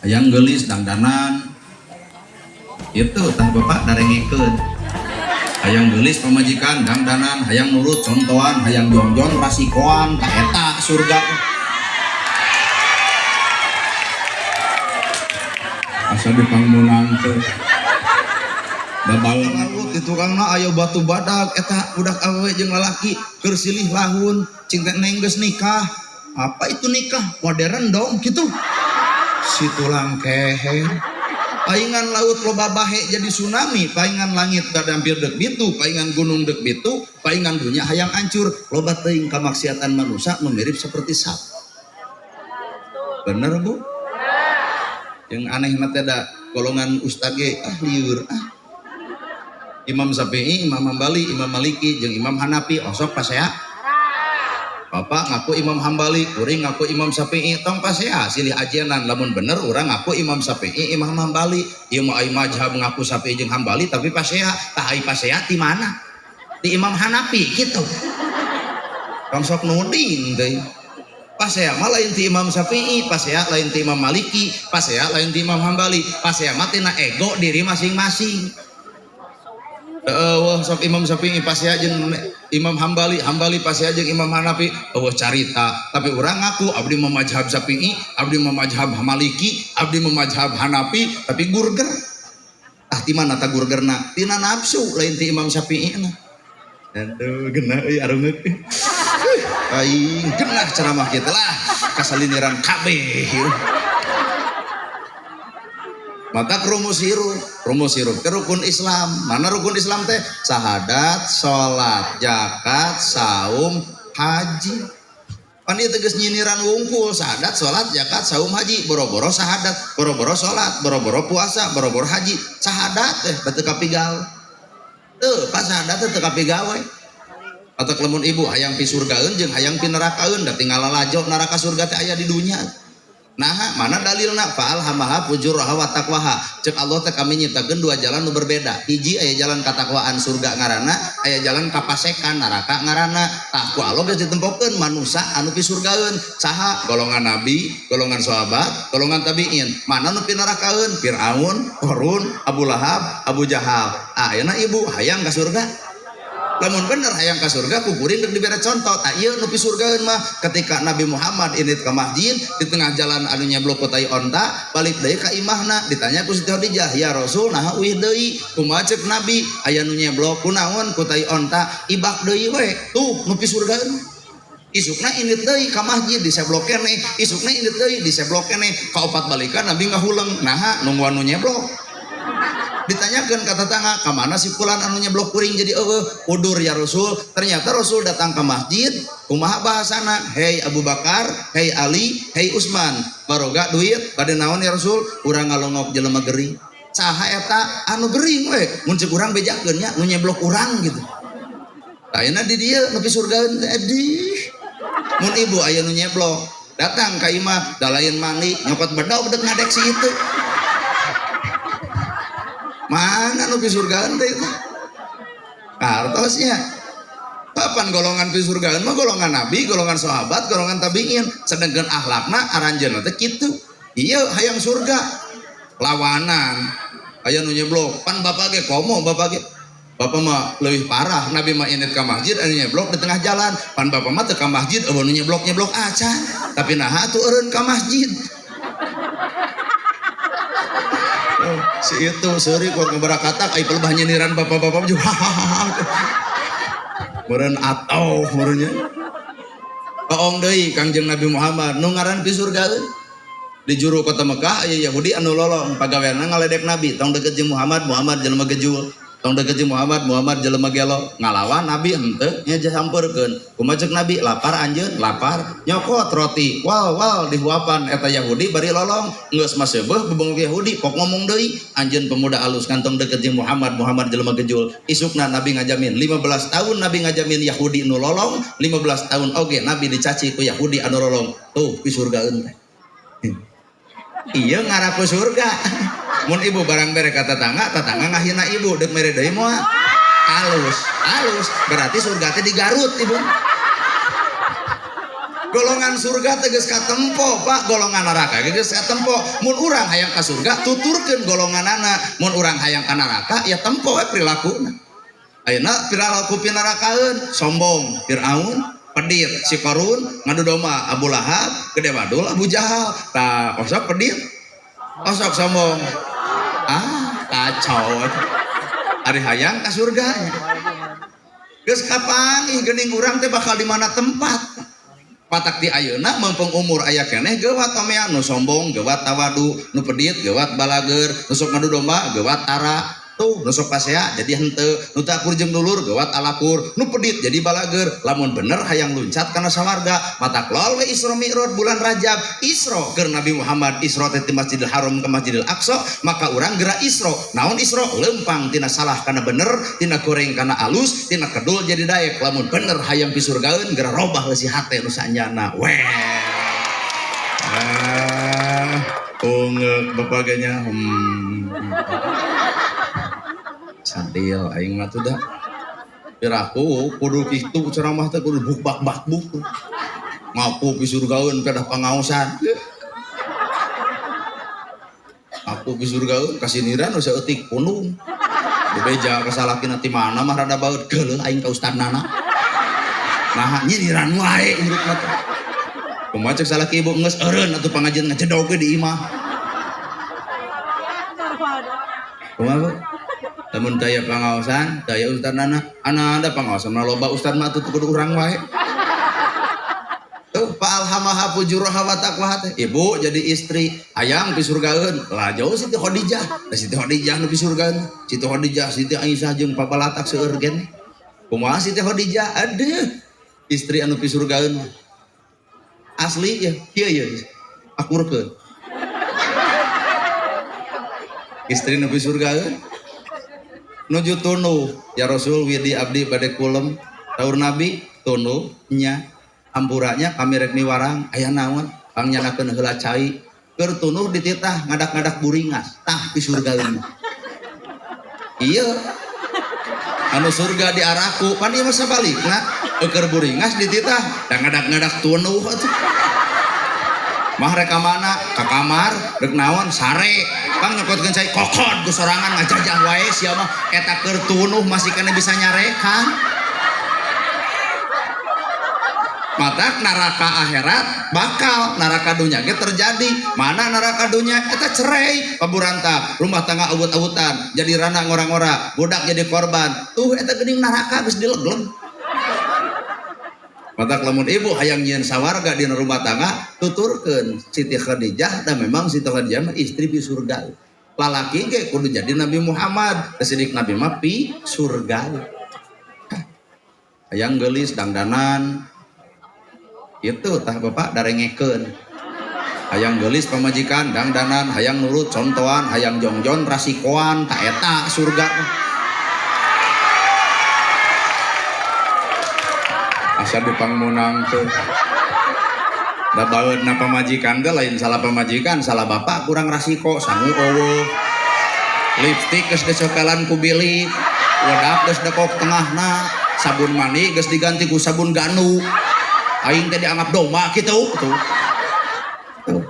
Hayang geulis dangdanan. Itu tah bapak darengekeun. Hayang geulis pamajikan dangdanan, hayang nurut contohan, hayang jongjon rasikoan, tah eta surga. Asa dipangmunang teh. Babalengan di tukangna aya batu badak eta budak awewe jeung lalaki keur silih lahun cing teh neng geus nikah. Apa itu nikah? Modern dong gitu. Si tulang keher. Paingan laut loba bahe jadi tsunami, paingan langit hampir dek bitu, paingan gunung dek bitu, paingan dunia hayang hancur. Loba teuing kamaksiatan manusia nu mirip seperti sap. Bener Bu? Yang aneh mah teh da golongan ustad ge ah lieur ah. Imam Syafi'i, Imam Hambali, Imam Maliki jeung Imam Hanafi osok pasea. Bapak ngaku Imam Hambali, kuring ngaku Imam Syafi'i, tong pasea silih ajenan lamun bener urang ngaku Imam Syafi'i, Imam Hambali. Ieu mah ai mazhab ngaku Syafi'i jeung Hambali tapi pasea, tah ai pasea ti mana? Di Imam Hanafi kitu. Tong sok nuding teh. Pasea mah lain ti Imam Syafi'i, pasea lain ti Imam Maliki, pasea lain ti Imam Hambali, pasea mah tina ego diri masing-masing. Wah sok Imam Syafi'i pasea jeung Imam Hambali, Hambali pasea jeung Imam Hanafi, eueuh carita. Tapi urang ngaku abdi mah mazhab Syafi'i, abdi mah mazhab Maliki, abdi mah mazhab Hanafi, tapi gurger. Ah ti mana ta gurgerna? Tina nafsu lain ti Imam Syafi'i na. Aduh genah euy arungeut. Aing genah ceramah kitu lah kasaliniran kabeh. Maka rumus hirup ke rukun Islam. Mana rukun Islam teh? Syahadat, salat, zakat, saum, haji. Pan ieu tegas nyiniran wungkul, syahadat, salat, zakat, saum, haji. Boro-boro syahadat, boro-boro salat, boro-boro puasa, boro-boro haji. Syahadat teh teu kapigawe. Teu, pas syahadat teh teu kapigawe. Atau lamun ibu hayang pi surgaeun jeung hayang pi nerakaeun, da tinggal lalajo neraka surga teh aya di dunya. Nah, mana dalilna? Fa'al hamaha fujuraha wa taqwaha. Cek Allah teh kami nyiptakeun dua jalan nu berbeda. Hiji aya jalan katakwaan surga ngaranna, aya jalan kapasekan neraka ngaranna. Tah ku Allah geus ditempokeun manusa anu pi surgaeun. Saha? Golongan nabi, golongan sahabat, golongan tabiin. Mana nu pi nerakaeun? Firaun, Qarun, Abu Lahab, Abu Jahal. Ah, ayeuna ibu hayang ka surga? Lamun bener hayang ka surga ku kuring rek dibere contoh. Tah ieu nu pi surgaeun mah ketika Nabi Muhammad indit ka masjid di tengah jalan anu nyeblok ku tai onta balik deui ka imahna ditanya ku Siti Khadijah, "Ya Rasul, naha uih deui?" Kumaha ceuk Nabi? Aya nu nyeblok kunaon ku tai onta, ibak deui we. Tuh nu pi surgaeun. Isukna indit deui ka masjid diseblok keneh, isukna indit deui diseblok keneh. Kaopat balikan Nabi ngahuleng, naha nungguan nu nyeblok. Ditanyakan ke tetangga, ke mana si fulan anu nyeblok kuring jadi eueuh? Udur ya Rasul. Ternyata Rasul datang ke masjid, kumaha bahasana? Hei Abu Bakar, hei Ali, hei Usman. Baroga duit, bade naon ya Rasul? Urang ngalongok jelema gering. Saha eta anu gering we? Mun ceuk urang bejakeun nya nu nyeblok urang gitu. Ayeuna di dieu nu pi surgaeun teh edih. Mun ibu aya nu nyeblok, datang ka imah, da lain mandi, nyokot bedog deuk ngadek si itu. Mana nu pi surgaan teh itu? Kartosnya. Kapan golongan pi surgaan mah golongan nabi, golongan sahabat, golongan tabiin. Sedangkan akhlakna aranjeunna teh kitu. Ieu hayang surga. Lawanan. Aya nu nyeblok, pan bapak ge komo bapak ge. Bapak mah leuwih parah, nabi mah indit ka masjid anu nyeblok di tengah jalan. Pan bapak mah teu ka masjid eueuh nu nyeblok-nyeblok acan. Tapi naha atuh eureun ka masjid. Oh, si itu seuri kuat ngebarakatak ai pelebah nyiniran bapak-bapak juga hahaha. Meureun atau meureunnya. Kaong deui Kangjeng Nabi Muhammad nu ngaran pi surgaeun. Di juru kota Mekah aya Yahudi anu lolong pagaweanna ngaledek Nabi, tong deket jeung Muhammad, Muhammad jelema gejul. Tong deket jeung Muhammad, Muhammad jelema gelo. Ngalawan Nabi henteu nya sampeurkeun. Kumaha ceuk Nabi? Lapar anjeun, lapar. Nyokot roti. Wal wal dihuapan eta Yahudi bari lolong. Geus mah seubeuh bebongok Yahudi pok ngomong deui, anjeun pemuda alus kantong deket jeung Muhammad, Muhammad jelema gejul. Isukna Nabi ngajamin 15 tahun Nabi ngajamin Yahudi nu lolong, 15 tahun oge Nabi dicaci ku Yahudi anu lolong. Tuh pi surgaeun teh. Iya ngaraku surga. Mun ibu barang bere ka tetangga, tetangga ngahina ibu deuk mere deui moal. Halus, halus. Berarti surga teh di Garut ibu. Golongan surga teh geus katempo, Pak, golongan neraka geus katempo. Mun urang hayang ka surga tuturkeun golonganana, mun urang hayang ka neraka ya tempo we prilakuna. Ayeuna perilaku pinarakaeun, sombong Firaun, pedit si Qarun, ngadu domba Abu Lahab, gede wadul Abu Jahal. Tah osok pedit, osok sombong. Ah, kacau. Ari hayang ka surga. Geus kapanggih geuning urang teh bakal di mana tempat. Patak di ayeuna mumpung umur aya keneh geuwat omean nu sombong, geuwat tawadu, nu pedit, geuwat balager, nu sok ngadu domba, geuwat tara. Tuh, nu sok pasea jadi henteu, nu teu akur jeung dulur geuwat alakur, nu pedit jadi balager. Lamun bener hayang luncat kana sawarga, matak lol we Isra Mi'raj bulan Rajab. Isra keur Nabi Muhammad Isra teh ti Masjidil Haram ke Masjidil Aqsa, maka urang geura Isra. Naon Isra? Lempang tina salah kana bener, tina goreng kana alus, tina kedul jadi daek. Lamun bener hayang pisurgaeun geura robah leusi hate nu sanjana. Weh. Ah, ungeuk bapak ge nya. Sadil aing mah tuh dah. Piraku kudu kitu ceramah teh kudu buk bak bak buk. Ngaku pisurgaeun kedah pangaosan. Aku pisurgaeun kasiniran nu saeutik pundung. Bebeja ka salakina ti mana mah rada baeud geuleuh aing ka ustadnana. Nah nyiniran wae urutna teh. Kumaha cek salaki ibu geus eureun atuh pangajian ngajedog ge di imah. Kumaha Bu? Lamun daya pangaosan, daya ustadnana, ana ada pangaosan mah loba ustad mah atuh kudu urang wae. Tuh fa alhamaha fujuraha wa taqwaha teh. Ibu jadi istri, hayang pisurgaeun. Lah jauh Siti Khadijah. Da Siti Khadijah nu pisurgaeun. Siti Khadijah, Siti Aisyah jeung pabalatak seueur gen. Kumaha Siti Khadijah? Aduh, istri anu pisurgaeun mah. Asli ya, kieu ya. Akurkeun. Istri nu pisurgaeun nuju tunuh, ya Rasul widi abdi bade kulem. Saur Nabi tunuh nya hampuranya kami rek miwarang aya naon pangnyandakeun heula cai keur tunuh dititah ngadak-ngadak buringas tah pisurgaeun. Ieu anu surga diaraku pan ieu mah sabalikna keur buringas dititah da ngadak-ngadak tunuh atuh. Mah rek ka mana? Ka kamar rek naon sare pang nyokotkeun cai kokod ku sorangan ngajajah wae sia mah eta keur tunuh masih keneh bisa nyarekan. Matak neraka akhirat bakal neraka dunya ge terjadi. Mana neraka dunya eta cerai paburantak, rumah tangga awut-awutan, jadi rana ngora-ngora, budak jadi korban. Tuh eta geuning neraka geus dilegleg. Matak lamun ibu hayang nyieun sawarga dina rumah tangga tuturkeun Siti Khadijah da memang Siti Khadijah mah istri pi surga. Lalaki ge kudu jadi Nabi Muhammad, sidik Nabi mah pi surga. Hayang geulis dangdanan itu tah bapak darengekeun. Hayang geulis pamajikan dangdanan, hayang nurut contohan, hayang jongjon rasikoan, ta eta surga. Asa dipangmunang teh. Da baeudna pamajikan teh lain salah pamajikan, salah bapak kurang rasiko, sangu eueuh. Lipstik geus dicokelan ku bilik, wedak geus dekok tengahna, sabun mandi geus diganti ku sabun ganu. Aing teh dianggap domba kitu tuh. Tuh.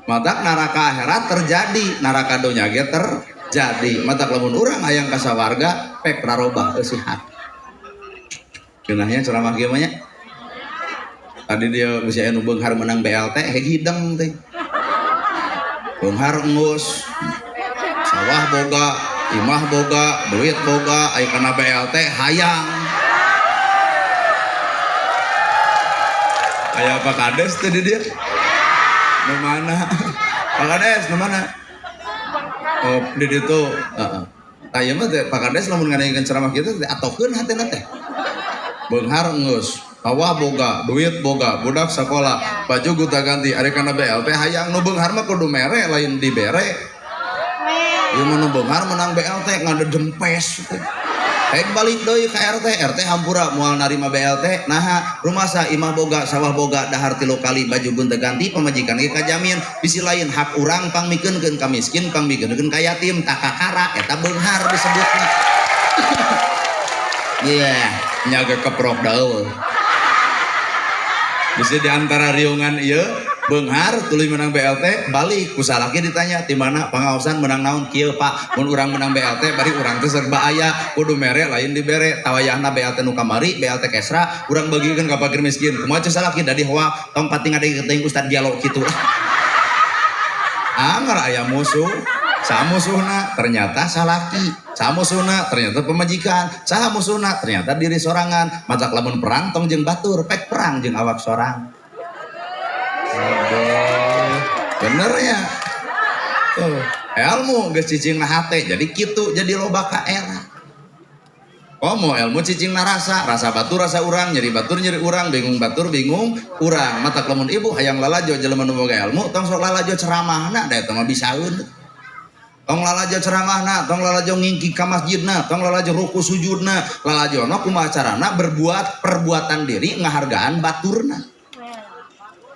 Matak neraka akhirat terjadi, neraka dunya ge terjadi. Matak lamun urang hayang ka sawarga pek rarobah eusi hati. Geunahnya ceramah kieu mah nya. Tadi dia bisa anu beunghar menang BLT heg hideng teh. Beunghar enggeus. Sawah boga, imah boga, duit boga, aya kana BLT hayang. Aya Pak Kades teh di dia. Nu mana? Pak Kades nu mana? Oh, di ditu. Heeh. Tah ieu mah teh Pak Kades lamun ngadengkeun ceramah kitu teh atokeun hatena teh. Beunghar enggeus, sawah boga, duit boga, budak sekolah, baju gonta-ganti, ari kana BLT hayang nu beunghar mah kudu mere lain dibere. Ieu mah nu beunghar menang BLT ngadedempes teh. Rek balik deui ka RT, RT hampura moal narima BLT, naha rumasa imah boga, sawah boga, dahar 3 kali, baju gonta-ganti, pamajikan ge kajamin, bisi lain hak urang pangmikeunkeun ka miskin, pangmikeunkeun ka yatim, takakara eta beunghar disebutna. Iya, nyaga keprok daun. Bisa di antara riungan ieu beunghar tuluy menang BLT balik ku salaki ditanya di mana pangaosan menang naon kieu Pak mun urang menang BLT bari urang teh serba aya kudu mere lain dibere tawayahna BLT nu kamari BLT kesra urang bagikeun ka fakir miskin kumaha ceu salaki da dihoak tong pati ngadengkeun Ustad Gelo kitu. Anger aya musuh samusuhna ternyata salaki samusuhna ternyata pemajikan samusuhna ternyata diri sorangan matak lamun perang tong jeung batur pek perang jeung awak sorang. Aduh, bener ya tuh ilmu geus cicing na hate jadi kitu jadi loba kaera. Komo ilmu cicing na rasa, rasa batur rasa urang, nyeri batur nyeri urang, bingung batur bingung urang. Matak lamun ibu hayang lalajo jelema nu boga ilmu tong sok lalajo ceramahna da eta mah bisaeun. Tong lalajo ceramahna, tong lalajo ngingkik ka masjidna, tong lalajo ruku sujudna, lalajona kumaha carana berbuat perbuatan diri ngahargaan baturna.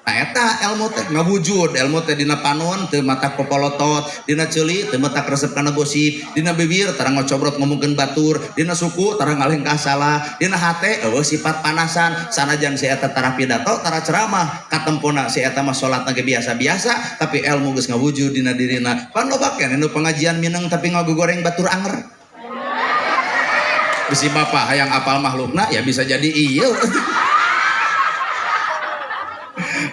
Nah eta ilmu teh ngawujud, ilmu teh dina panon teu matak popolotot, dina ceuli teu matak resep kana gosip, dina bibir tara ngocobrot ngomongkeun batur, dina suku tara ngalengkah salah, dina hate eueuh sifat panasan, sanajan si eta tara pidato, tara ceramah, katempona si eta mah salatna ge biasa-biasa, tapi ilmu geus ngawujud dina dirina. Pan loba keneh nu pengajian mineng tapi ngagogoreng batur anger. Bisi bapak hayang apal makhlukna ya bisa jadi ieu.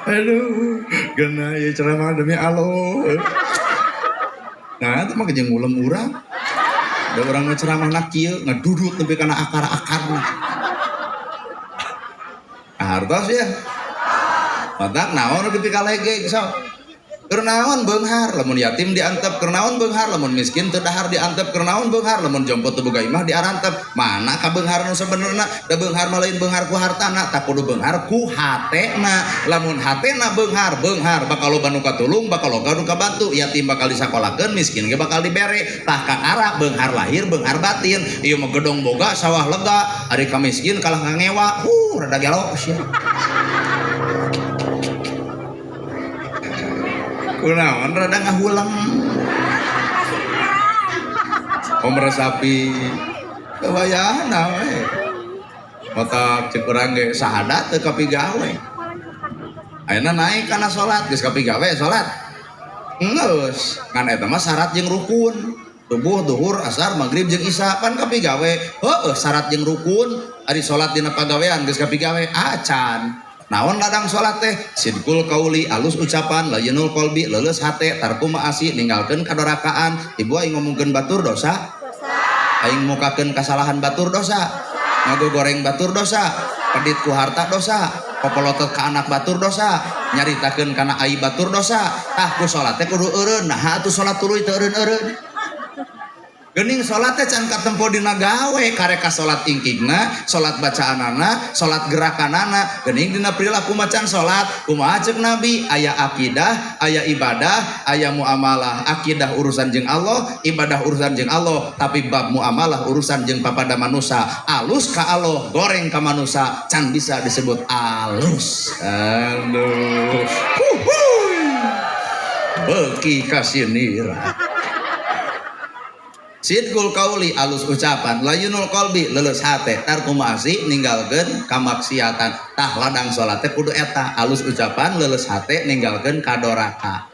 Aduh, gena ya ceramah demi Allah. Nah, itu mah jeung ngulem urang. Da urang mah ceramah na kieu ngadudut nepi kana akar-akarna. Nah, hartos ya. Matak naon nu dipikalege sok. Keur naon beunghar lamun yatim diantep, keur naon beunghar lamun miskin teu dahar diantep, keur naon beunghar lamun jompo teu boga imah diarantep. Mana ka beunghar nu sabenerna? Da beunghar mah lain beunghar ku hartana, tak kudu beunghar ku hatena. Lamun hatena beunghar, beunghar bakal loba nu katulung, bakal loba nu kabantu, yatim bakal disakolakeun, miskin ge bakal dibere. Tah kakara beunghar lahir, beunghar batin. Ieu mah gedong boga, sawah lega, ari ka miskin kalah ngangewa. Rada gelo sia. Kunaon rada ngahulang. Meresapi kewayahna we. Matak cek urang ge sahadat teu kapigawe. Ayeuna naik kana salat geus kapigawe salat. Geus, ngan eta mah syarat jeung rukun. Subuh, duhur, asar, maghrib jeung isya pan kapigawe. Heueuh syarat jeung rukun, ari salat dina pagawean geus kapigawe acan. Naon ladang salat teh sidqul qauli alus ucapan layinul qalbi leuleus hate tarku maasi ninggalkeun kadorakaan ibu aing ngomongkeun batur dosa aing mukakeun kasalahan batur dosa ngagogoreng batur dosa pedit ku harta dosa popolotot ka anak batur dosa nyaritakeun kana aib batur dosa tah ku salat teh kudu eureun nah atuh salat tuluy teu eureun-eureun. Geuning salat teh can katempo dina gawe kareka salat ingkigna, salat bacaanana, salat gerakanana, geuning dina perilaku macan salat, kumaha ceuk Nabi aya akidah, aya ibadah, aya muamalah. Akidah urusan jeung Allah, ibadah urusan jeung Allah, tapi bab muamalah urusan jeung papada manusia. Alus ka Allah, goreng ka manusia, can bisa disebut alus. Aduh. Huhuy. Beuki kasinira. Sidqul qauli alus ucapan, layunul qalbi leuleus hate, tarku maasi ninggalkeun kamaksiatan. Tah ladang salat teh kudu eta, alus ucapan, leuleus hate, ninggalkeun kadoraka.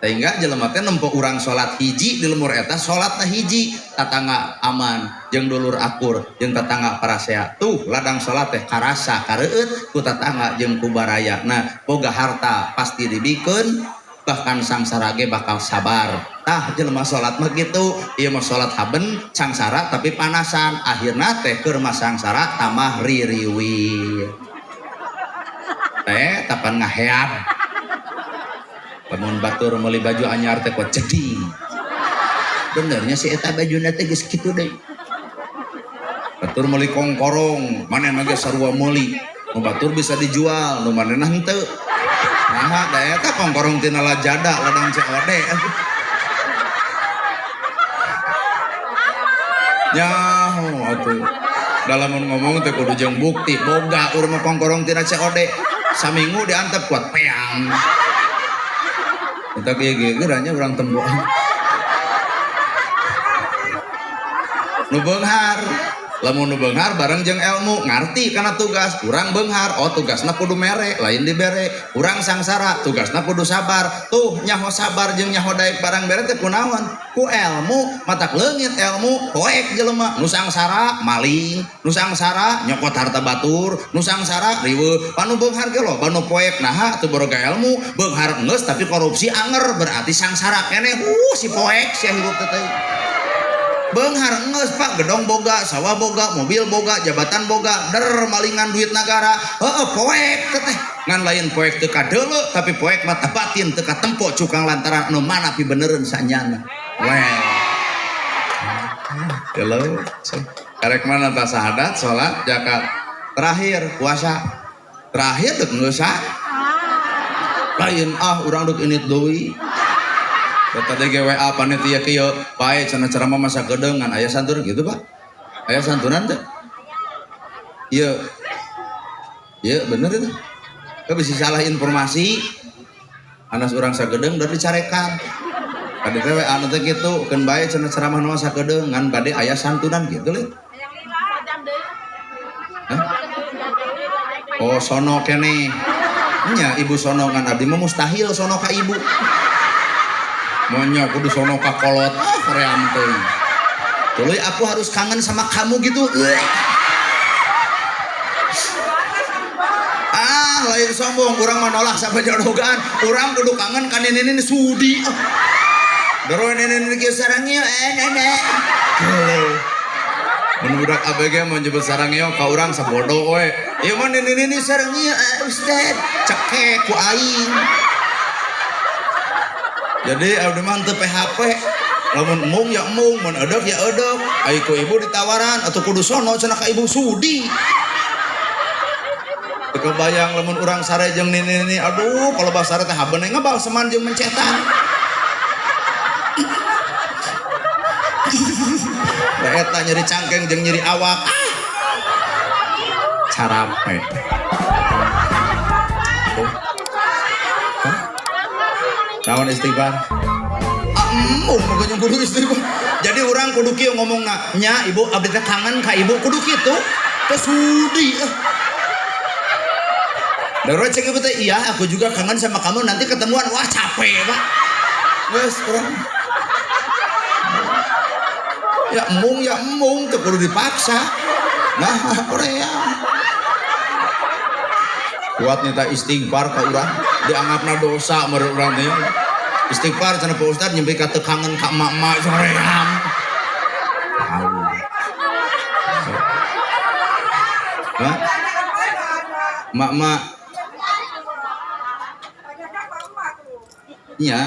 Sehingga jelema teh nempo urang salat hiji di lemur eta salatna hiji, tatangga aman, jeung dulur akur, jeung tatangga parasea. Tuh ladang salat teh karasa kareueut ku tatangga jeung ku baraya. Nah, boga harta pasti dibikeun, bahkan sangsara ge bakal sabar. Tah jelema salat mah kitu, ieu mah salat haben sangsara tapi panasan, akhirna teh keur mah sangsara tambah ririwir. Teh tapan ngaheab. Lamun batur meuli baju anyar teh kuat jeding. Benernya si eta bajuna teh geus kitu deui. Batur meuli kongkorong, manehna ge sarua meuli. Nu batur bisa dijual, nu manehna henteu. Nah, da eta kongkorong tina lajada ladang COD. Nyaho atuh. Dalam ngomong teh kudu jeung bukti, boga urang mah kongkorong tina COD. Saminggu diantep kuat peang. Eta kieu ge geuranya urang temboan. Nu beunghar, Lamun nu beunghar bareng jeung ilmu, ngarti kana tugas. Urang beunghar, oh tugasna kudu mere, lain dibere. Urang sangsara, tugasna kudu sabar. Tuh nyaho sabar jeung nyaho daek barang bere teh kunaon? Ku ilmu, matak leungit ilmu, poek jelema. Nu sangsara maling, nu sangsara nyokot harta batur, nu sangsara riweuh. Panu beunghar ge loba nu poek, naha teu boga ilmu, beunghar geus tapi korupsi anger, berarti sangsara keneh. Si poek sia hirup teh. Beunghar geus Pak, gedong boga, sawah boga, mobil boga, jabatan boga, der malingan duit nagara. Heeh, poek teh. Ngan lain poek teu kadeuleu tapi poek mata batin teu katempo cukang lantaran anu mana pibenereun sanyana. Weh. Hello. Karek mana tah sahadat, salat, zakat. Terakhir puasa. Terakhir deuk geus lain ah urang deuk init deui. Tadi GWA panitia kieu bae cenah ceramah masa kedengan aya santunan gitu Pak. Aya santunan teh? Iya. Iya bener itu. Kau bisa salah informasi. Anas urang sagedeung dari dicarekan. Tadi teh WA nu teh kitu keun bae cenah ceramah nu sakedeung ngan bade aya santunan gitu leuh. Hah? Oh sono keneh. Nya ibu sono ngan abdi mah mustahil sono ka ibu. Monya kudu sono ka kolot, ah hoream teuing. Tuluy aku harus kangen sama kamu gitu. Ah, lain sombong, urang mah nolak sabajodogan. Urang kudu kangen ka nenek-nenek sudi. Dero nenek-nenek kieu sarangnya nenek. Mun budak ABG mun nyebut sarangnya ka urang sabodo we. Ieu mah nenek-nenek sarangnya ustad, cekek ku aing. Jadi abdi mah teu PHP. Lamun embung ya embung, mun eudek ya eudek. Ai ku ibu ditawaran atuh kudu sono cenah ka ibu sudi. Teu kebayang lamun urang sare jeung nini-nini, aduh kalau bahasa sare teh habeun ngebal seman jeung mencetan. Da eta nyeri cangkeng jeung nyeri awak. Ah. Carape. Oh. Naon istighfar? Embung makanya kudu istighfar. Jadi orang kudu kieu ngomongna, nya ibu abdi teh kangen ka ibu kudu kitu. Teu sudi. Darurat cek ibu teh, iya aku juga kangen sama kamu, nanti ketemuan. Wah capek Pak. Geus urang. Ya embung teu kudu dipaksa. Nah, hoream. Kuat nyata istighfar ka urang, dianggapna dosa menurut urang teh. Istighfar cenah Pak Ustad nyampe ka teu kangen ka emak-emak soream. Hah? Emak-emak. Nya.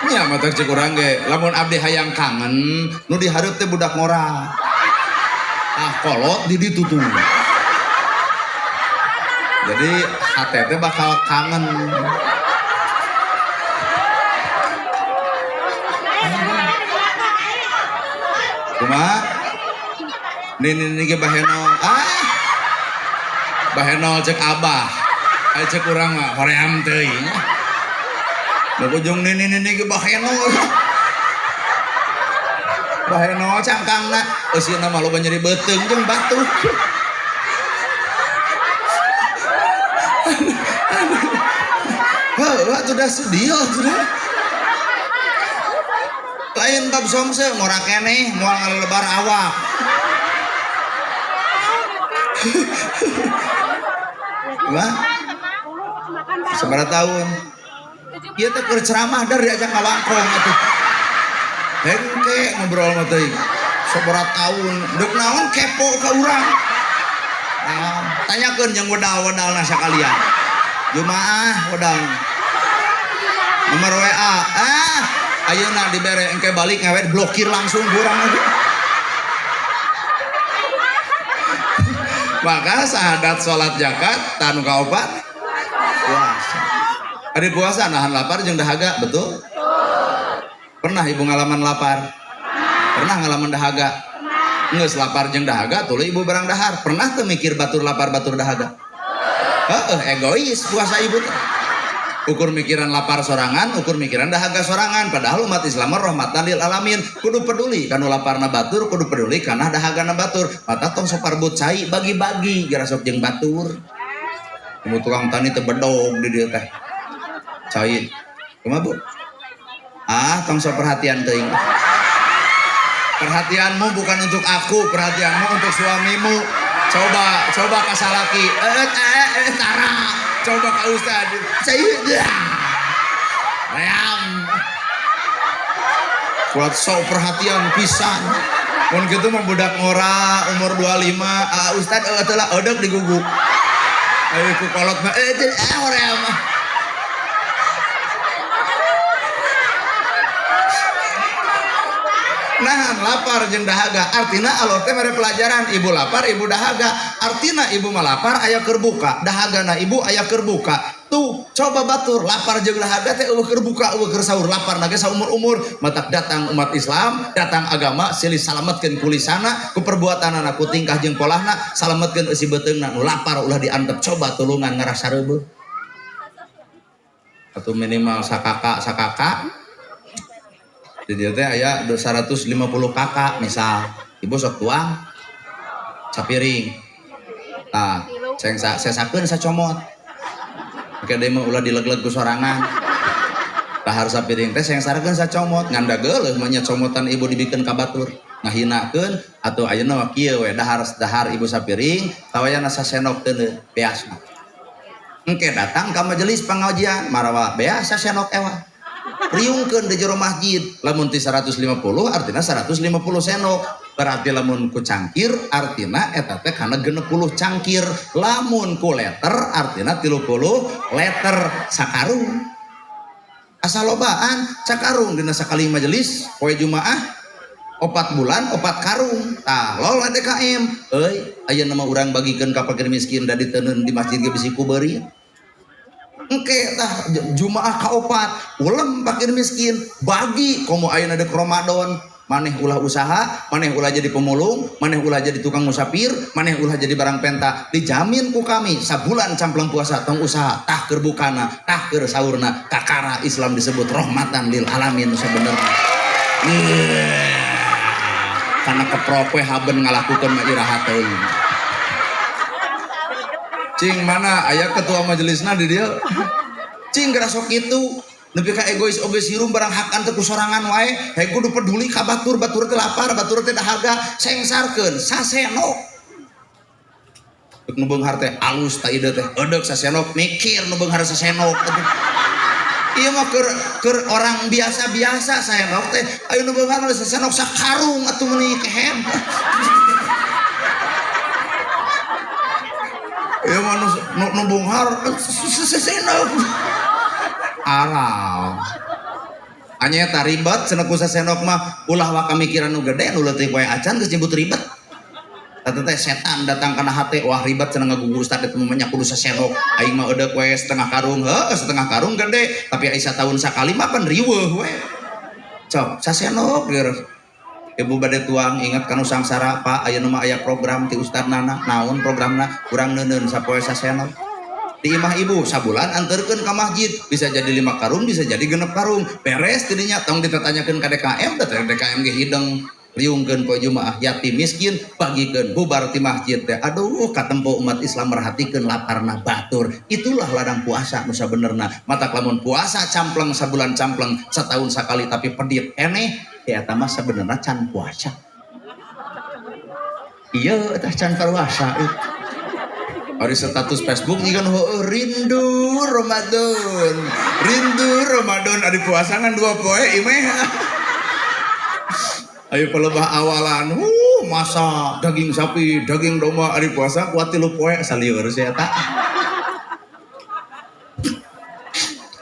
Nya mata cek urang ge, lamun abdi hayang kangen, nu dihareup teh budak ngora. Ah kolot di ditu tuh. Jadi hati teh bakal kangen. Kumaha? Nini ge baheno. Ah. Baheno cek abah. Ai cek urang mah hoream teuing. Nu ujung nini ge baheno. Baheno cangkangna eusina mah loba nyeri beuteung jeung batu. Heuh, atuh sedih atuh. Lain bab somse ngora keneh moal ngalebar awak. Wah. Sabaraha tahun? Ieu teh keur ceramah dar diajak ngawangkong atuh. Hengke ngobrol mah teuing. Sabaraha tahun deuk naon kepo ka urang. Nah, tanyakeun jeung wedal-wedalna sakalian. Jumaah wedal. Nomor WA. Ah, ayeuna dibere engke balik ngawet blokir langsung kurang lagi. Maka sahadat salat zakat tanu kaopat puasa. Ari puasa nahan lapar jeung dahaga, betul? Pernah ibu ngalaman lapar? Pernah ngalaman dahaga? Geus lapar jeung dahaga tuluy ibu barang dahar. Pernah teu mikir batur lapar batur dahaga? Heeh, egois puasa ibu teh. Ukur mikiran lapar sorangan, ukur mikiran dahaga sorangan. Padahal umat Islam rahmatan lil alamin, kudu peduli kanu laparna batur, kudu peduli kana dahagana batur. Mata tong soparbut cai bagi-bagi geura sok jeung batur. Kumu tukang tani teh bedog di dieu teh. Cai. Kumaha Bu? Ah, tong sok perhatian teuing. Perhatianmu bukan untuk aku, perhatianmu untuk suamimu. Coba, coba ka salaki. Tara. Coba ka ustad. Saya ream. Kuat sok perhatian pisan. Mun kitu mah budak ngora umur 25, ah ustad teu lah eudek digugu. Ayo ku kolot mah hoream. Nahan lapar jeung dahaga artina Allah teh mere pelajaran ibu lapar ibu dahaga artina ibu mah lapar aya keur buka dahagana ibu aya keur buka tuh coba batur lapar jeung dahaga teh eueuh keur buka eueuh keur sahur lapar na ge saumur-umur matak datang umat Islam datang agama silih salametkeun kulisana ku perbuatanana ku tingkah jeung polahna salametkeun eusi beuteungna nu lapar ulah diantep coba tulungan ngarasa reubeuh atau minimal sakaka sakaka di dieu teh aya 150 kakak misal ibu sok tuang sapiring tah sesakeun sacomot engke deui mah ulah dileg-leg ku sorangan dahar sapiring teh sengsarakeun sacomot ngan dageuleuh mah nya comotan ibu dibikeun ka batur ngahinakeun atuh ayeuna mah kieu we dahar ibu sapiring tawayana sasenok teu beasna engke datang ka majelis pengajian marawa beas sasenok ewa riungkeun di jero masjid lamun ti 150 artina 150 senok berarti lamun ku cangkir artina eta teh kana 60 cangkir lamun ku leter artina 30 leter sakarung asa lobaan sakarung dina sakali majelis poe Jumaah 4 bulan 4 karung tah lol DKM euy ayeuna mah urang bagikeun ka fakir miskin da diteundeun di masjid ge bisi ku beuri. Engke tah Jumaah kaopat ulem fakir miskin bagi komo ayeuna deuk Ramadan maneh ulah usaha maneh ulah jadi pemulung maneh ulah jadi tukang musafir maneh ulah jadi barang penta dijamin ku kami sabulan campleng puasa tong usaha tah keur bukana tah keur saurna kakara Islam disebut rahmatan lil alamin sebenarnya. Karena keprok we haben ngalakukeun mah iraha teuing. Cing mana aya ketua majelisna di dieu cing geura sok kitu nepi ka egois oge sirum barang hakan teh ku sorangan wae hei kudu peduli ka batur batur teh lapar batur teh dahaga sengsarkeun sasenok nu beunghar teh alus ta ide teh eudek sasenok mikir nu beunghar sasenok ieu mah keur orang biasa-biasa sasenok teh ayo nu beunghar mah sasenok sakarung atuh meuni kehed. Ya mah nu beunghar sasenok aral anya eta ribet cenah ku sasenok mah ulah waka mikiran nu gede nu leutik wae acan geus nyebut ribet. Tah teh setan datang kana hate wah ribet cenah ngagugu ustad eta mah nya kudu sasenok aing mah eudek we setengah karung heuh setengah karung gede tapi ai sataun sakali mah pan riweuh we cok sasenok geus. Ibu bade tuang ingat kanu sangsara Pak ayeuna mah aya program ti ustad nana naon programna urang neuneun sapoe sasenok di imah ibu sabulan anterkeun ka masjid bisa jadi 5 karung bisa jadi 6 karung beres tidinya tong ditatanyakeun ka DKM da DKM ge hideng riungkeun poe Jumaah yatim miskin bagikeun bubar ti masjid teh aduh katempo umat Islam merhatikeun laparna batur itulah ladang puasa nu sabenerna matak lamun puasa campleng sabulan campleng satahun sakali tapi pedit eneh eta mah sabenerna can puasa ieu teh can puasa. Ari status Facebook jiga nu heueuh rindu Ramadan rindu Ramadan ari puasa ngan 2 poe imeh. Ayo pelebah awalan, masak daging sapi, daging domba, ari puasa kuat 3 poe salieur sia eta.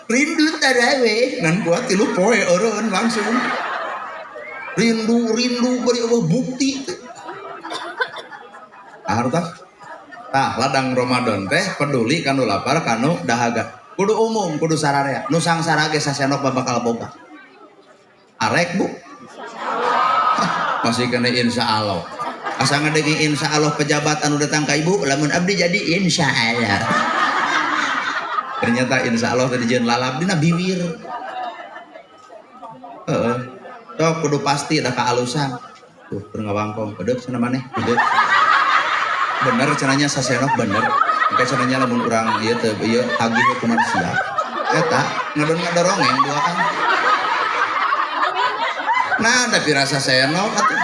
Rindu taraweh ngan kuat 3 poe eureun langsung. Rindu rindu bari eueuh bukti teh. Harta. Tah ladang Ramadan teh peduli kanu lapar kanu dahaga. Kudu umum, kudu sararea. Nu sangsara ge sasenok bakal boga. Arek Bu. Masih kena insya Allah. Asa ngadegi insya Allah pejabat anu datang ka ibu, lamun abdi jadi insya Allah. Ternyata insya Allah tadi jeung lalap dina biwir. Heeh. Sok kudu pasti da kaalusan. Tuh keur ngawangkong pedeuk cenah maneh, pedeuk. Bener cenahnya sasenok bener. Engke cenahnya lamun urang ieu teh ieu tagih hukuman siap. Eta ngadon ngadorongeng dua kan. Nah, da pirasa senok atuh.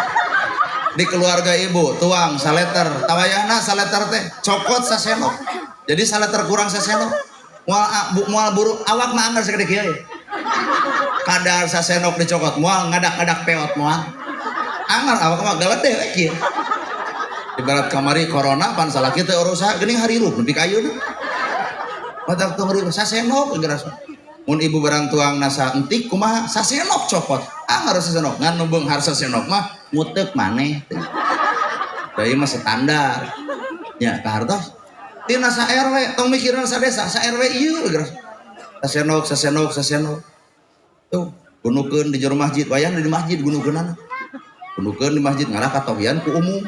Di keluarga ibu tuang saleter, tawayahna saleter teh cokot sasenok. Jadi saleter kurang sasenok. Moal moal buruk awak mah anggar sagede kieu. Kadar sasenok dicokot moal ngadak-ngadak peot moal. Anggar awak mah galede we kieu. Ibarat kamari corona pan salah kieu teh urusan geuning harirup nepi ka ayeuna. Matak tong ribu sasenok geus. Mun ibu barang tuang nasa entik kumaha sasenok cokot. Anggar sasenok ngan nu beunghar sasenok mah nguteuk maneh teh. Da ieu mah standar. Nya kahartos. Tina sa RW tong mikiran sa desa, sa RW ieu geus. Sasenok sasenok sasenok. Tuh gunukeun di jero masjid, wayahna di masjid gunukeunana. Gunukeun di masjid ngarah katohian ku umum.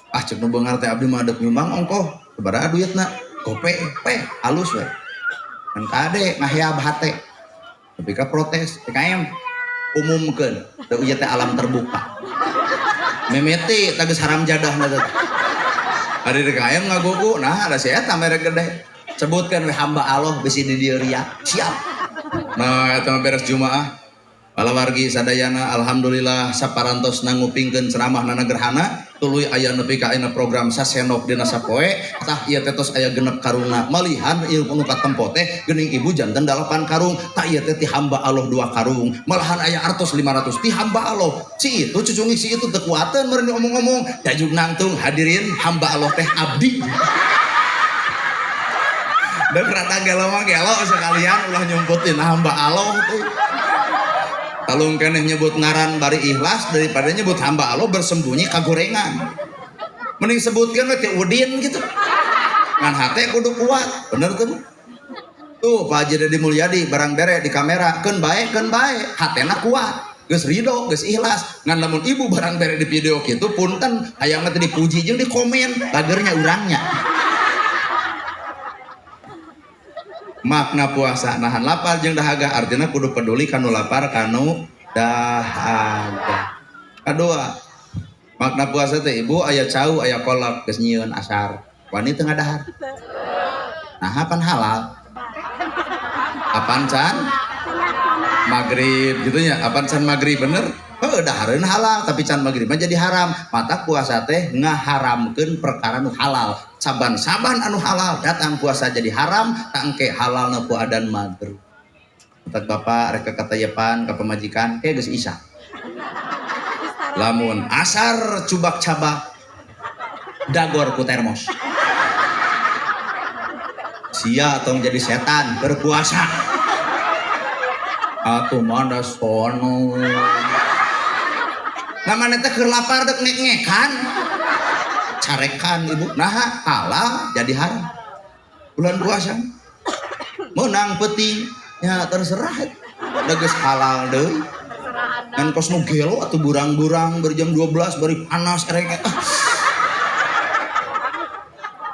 Ah cek nu beunghar teh abdi mah deuk nyumbang ongkoh, sabaraha duitna? Gope pe halus we. Kan kade ngaheab hate. Tapi ka protes PKM umumkeun teu ieu teh alam terbuka. Mimiti teh geus haram jadahna teh. Ari DKM ngagugu, nah ada si eta mere gede. Sebutkeun we hamba Allah bisi di dieu ria. Siap. Nah eta mah beres Jumaah. Palawargi sadayana alhamdulillah saparantos ngupingkeun ceramah nana gerhana tuluy aya nepi ka ayeuna program sasenok dina sapoe tah ieu teh tos aya genep karungna malihan ieu nu katempo teh geuning ibu janten 8 karung tah ieu teh ti hamba Allah 2 karung malahan aya artos 500 ti hamba Allah si itu cucungik si itu teu kuateun meureun omong-omong dajuk nangtung hadirin hamba Allah teh abdi. Dan rata gelo mah gelo sekalian ulah nyumputin hamba Allah tuh. Talung keneh nyebut ngaran bari ikhlas daripada nyebut hamba Allah bersembunyi kagorengan. Mending sebutkeun we teh Udin gitu. Ngan hate kudu kuat, bener tuh Bu? Tuh Pak Haji Deddy Mulyadi barang bere di kamera keun bae hatena kuat. Geus ridho, geus ikhlas. Ngan lamun ibu barang bere di video kitu punten hayangna teh dipuji jeung dikomen, bagernya urangnya. Makna puasa nahan lapar jeung dahaga artinya kudu peduli kanu lapar kanu dahaga. Kadua, makna puasa teh ibu aya cau aya kolak geus nyieun asar. Wani teu ngadahar. Nah, pan halal. Apan can? Maghrib gitu nya, apan can maghrib bener? Heuh dahareun halal tapi can maghrib mah jadi haram. Mata puasa teh ngaharamkeun perkara nu halal. Saban-saban anu halal datang puasa jadi haram, tangke halalna ku adan maghrib. Entak bapak rek katayepan ka pamajikan ke geus isya. Lamun asar cubak cabak dagor ku termos. Sia tong jadi setan berpuasa. Atuh mana sono. Namanya teh keur lapar dek ngek-ngekan. Carekan ibu, nah halal jadi haram. Bulan puasa menang penting ya terserah. Da geus halal deui. Ngan kos nu gelo atuh burang-burang berjam 12 bari panas ereng. Ah.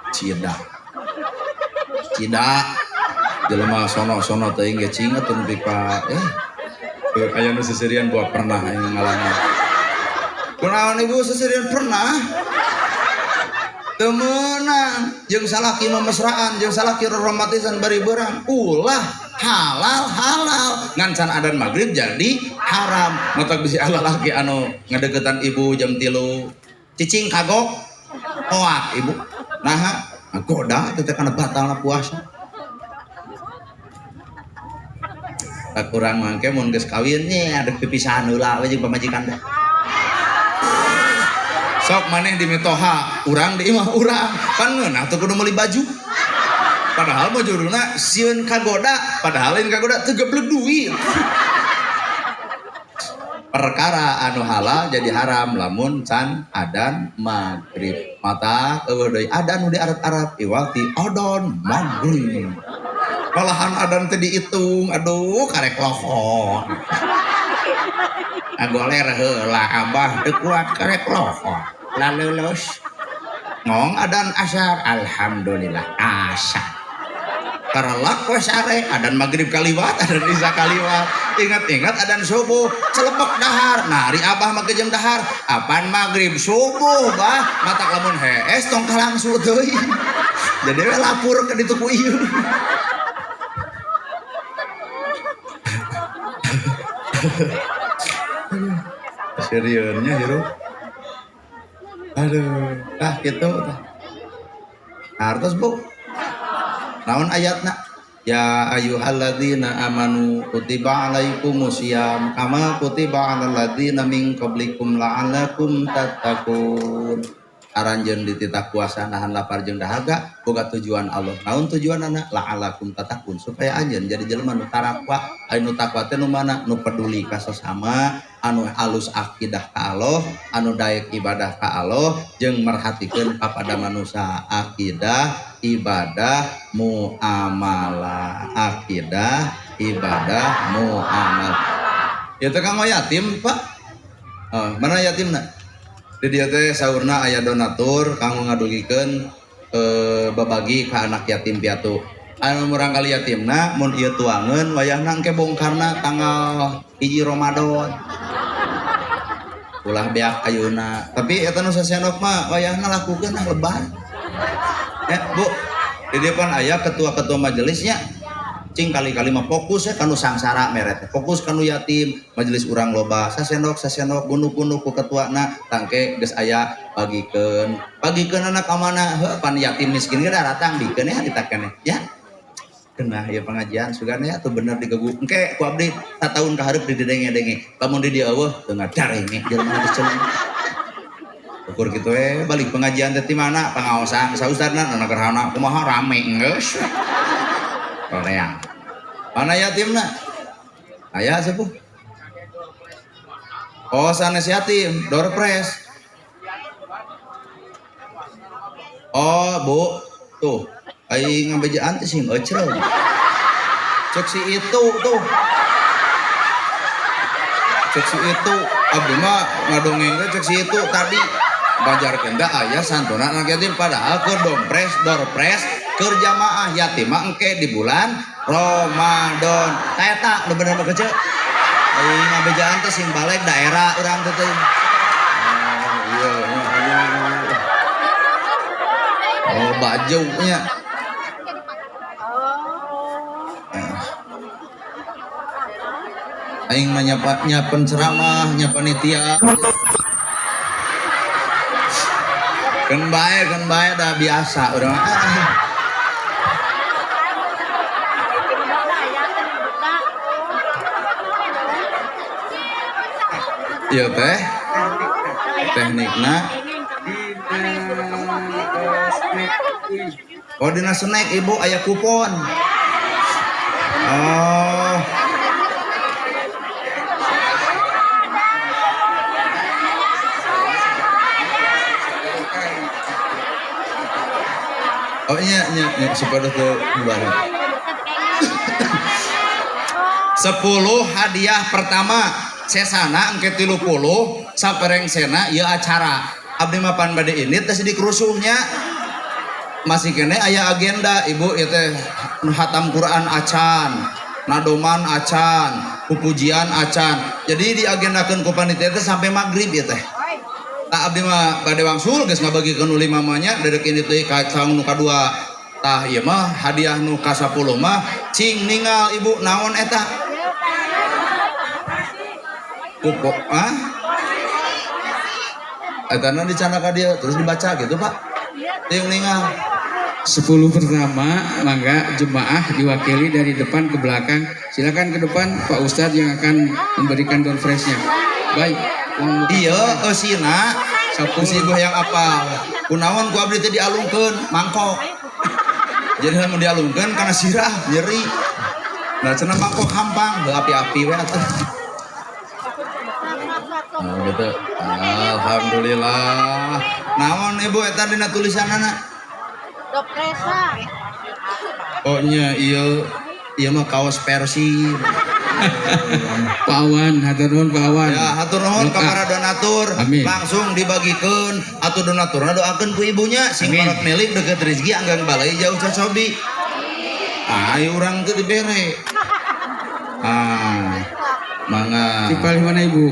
Cida. Cida. Jelema sono-sono teuing ge cing atuh nepi ka aya nu seserian buah pernah aing ngalaman. Kunaon ibu seserian pernah? Teu meunang jeung salaki mamesraan jeung salaki roromatisan bari beurang ulah halal halal ngan can adan maghrib jadi haram. Matak bisi lalaki anu ngadeukeutan ibu jam 3 cicing kagok oak ibu naha goda teh kana batalna puasa. Tak kurang mangke mun geus kawin nya ada pipisahan heula we jeung pamajikan teh. Sok maneh di mitoha, urang di imah urang. Pan ngeunah teu kudu meuli baju. Padahal mah judulna sieun kagoda, padahal lain kagoda teu geblek duit. Perkara anu halal jadi haram lamun can adan maghrib. Mata eueuh deui adan nu di Arab-Arab iwal ti adon maghrib. Malahan adan teh diitung, aduh karek lohon. Agoler heula abah teu kuat karek lohon. Lalulus ngong adan asar alhamdulillah asar. Karalak we sare, adan maghrib kaliwat, adan isya kaliwat. Ingat-ingat adan subuh, celepek dahar. Nah, ari abah mah jeung dahar, apan maghrib subuh bah, matak lamun hees tong kalangsu teuing. Jadi we lapur ka ditu ku ieu. Serieunnya hirup. Aduh, tah kitu tah. Hartos Bu. Naon ayatna? Ya ayyuhalladzina amanu kutiba alaikumusiyam kama kutiba alal ladzina min qablikum la'allakum tattaqun. Aranjeun dititah puasa nahan lapar jeung dahaga boga tujuan Allah. Naon tujuanana? La'allakum tattaqun, supaya anjeun jadi jelema nu tarakwa. Anu takwa teh nu mana? Nu peduli ka sesama, anu alus akidah ka Allah, anu daek ibadah ka Allah, jeung merhatikeun kapada manusia. Akidah, ibadah, muamalah. Akidah, ibadah, muamalah. Ieu teh kanggo yatim, Pak. Oh, mana yatimna? Di dieu teh saurna aya donatur kanggo ngadugikeun babagi ka anak yatim piatu. Anu murang kali yatimna mun ieu tuangeun wayahna engke bongkarna tanggal 1 Ramadan. Ulah beak ayeuna. Tapi eta nu sasendok mah wayahna lakukeun ah lebar. Ya, Bu. Di dieu pan aya ketua-ketua majelisnya. Cing kali-kali mah fokus ya kanu sangsara meret. Fokus kanu yatim, majelis urang loba sasendok sasendok gunuk-gunuk ku ketuana tangke geus aya bagikeun. Bagikeun anak ka mana? Heuh pan yatim miskin ge daratang bikeun ya harita keneh ya. Kenah ieu pengajian sugan ya tuh bener digegu. Engke ku abdi sataun ka hareup didenge-denge. Lamun di dieu eueuh teu ngadarenge jelema geus celeng. Ukur kitu we balik pengajian teh ti mana? Pangaosan sa ustadna na gerhana kumaha rame geus. Korea. Mana yatimna? Aya sepuh. Oh sanes yatim, door press. Oh Bu, tuh aing ngabejaan teh sing ecreug. Cek si itu tuh. Cek si itu, abdi mah ngadongeng teh cek si itu tadi. Bajarkeun teh aya santunan anak yatim padahal keur dompres, door press, keur jamaah yatim mah engke di bulan Ramadan. Ta eta nu bener mah kece. Aing ngabejaan teh sing balik daerah urang teh teh. Oh iya, iya. Oh bajunya. Aing mah nyapen ceramah, nyapanitia. Kan bae dah biasa urang. Iya teh. Teknikna. Oh dina snack ibu aya kupon. Oh. Oh iya iya, iya. Supaya teu bubaran. 10 hadiah pertama sesana engke 30 sapereng sena ieu acara. Abdi mah pan bade ini teh sidik rusuhnya. Masih kene aya agenda ibu ieu teh hatam Quran acan, nadoman acan, pupujian acan. Jadi diagendakeun ku panitia teh sampai maghrib ieu teh. Tah abdi mah bade wangsul geus ngabagikeun nu 5 mah nya dedek ini teh ka saung nu kadua. Tah ieu mah hadiah nu ka 10 mah cing ningal ibu naon eta? Pupuk ah? Etana dicana ka dieu terus dibaca gitu Pak. Ting ningal. 10 pertama mangga jemaah diwakili dari depan ke belakang. Silakan ke depan Pak Ustadz yang akan memberikan door prize-nya. Baik. Iya, eusina. Sapu si yang apa? Kunaon ku abdi teh dialungkeun mangkok. Jadi lamun dialungkeun kana sirah nyeri. Nah cenah mangkok hampang, heuh api-api we atuh. Nah, gitu. Alhamdulillah. Naon ibu eta dina tulisanana? Dopresa. Oh nya ieu ieu mah kaos Persib. Pak Awan, hatur nuhun Pak Awan. Ya, hatur nuhun ka para donatur. Amin. Langsung dibagikeun atuh donaturna doakeun ku ibunya sing Amin. parot milik deket rezeki anggang balai jauh cocobi. Ayo urang teh dibere. Ah, mangga. Di paling mana Ibu?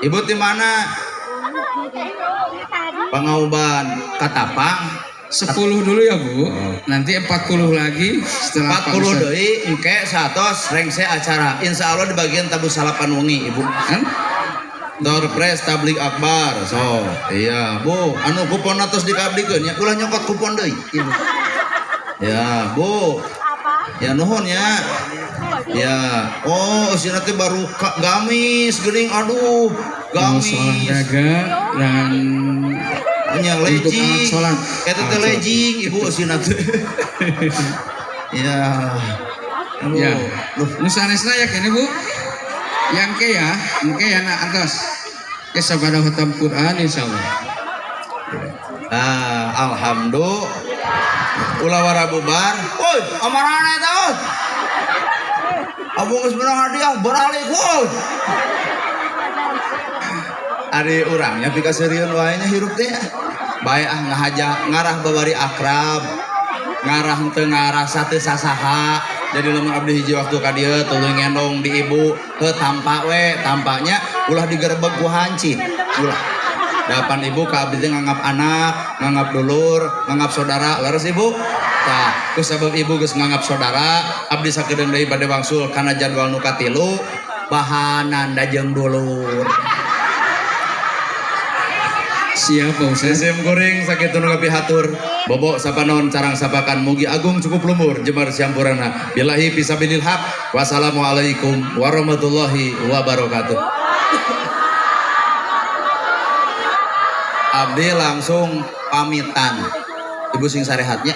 Ibu di mana? Pangauban Katapang. 10 dulu ya Bu. Nanti 40 lagi setelah 40 deui engke 100 rengse acara. Insya Allah di bagian tabu salapan wengi Ibu. Kan? Door prize tabligh akbar. So, iya Bu, anu kupon atos dikabdikeun nya ulah nyokot kupon deui. Ibu. Ya, Bu. Ya nuhun ya. Ya, oh si nanti baru gamis geuning aduh, gamis. Olahraga dan nya legging. Eta teh legging ibu usina teh. Ya. Aduh. Ya. Nu sanesna ya kene Bu. Yang ke ya, engke ya na atas. Ke sabada khatam Quran insyaallah. Ah, alhamdulillah. Ulah wara bubar. Woi, amarana eta euy. Abung geus menang hadiah beralih woi. Ari urang nya pikaseurieun wae nya hirup teh. Bae ah ngahaja ngarah babari akrab. Ngarah henteu ngarah sate sasaha. Jadi lamun abdi hiji waktu ka dieu tuluy ngendong di ibu, heuh tampa we, tampaknya ulah digerebeg ku hancip. Ulah. Dapan ibu ka abdi teh nganggap anak, nganggap dulur, nganggap saudara, leres ibu? Tah, ku sabab ibu geus nganggap saudara, abdi sakedeung deui bade wangsul kana jadwal nu katilu, bahanan da jeung dulur. Siap Pak Ustaz. Sim kuring sakitu nu kapihatur. Bobo sapanon carang sapakan mugi agung cukup lumur jemar siampurana. Billahi fisabilil haq. Wassalamualaikum warahmatullahi wabarakatuh. Abdi langsung pamitan. Ibu sing sarehatnya.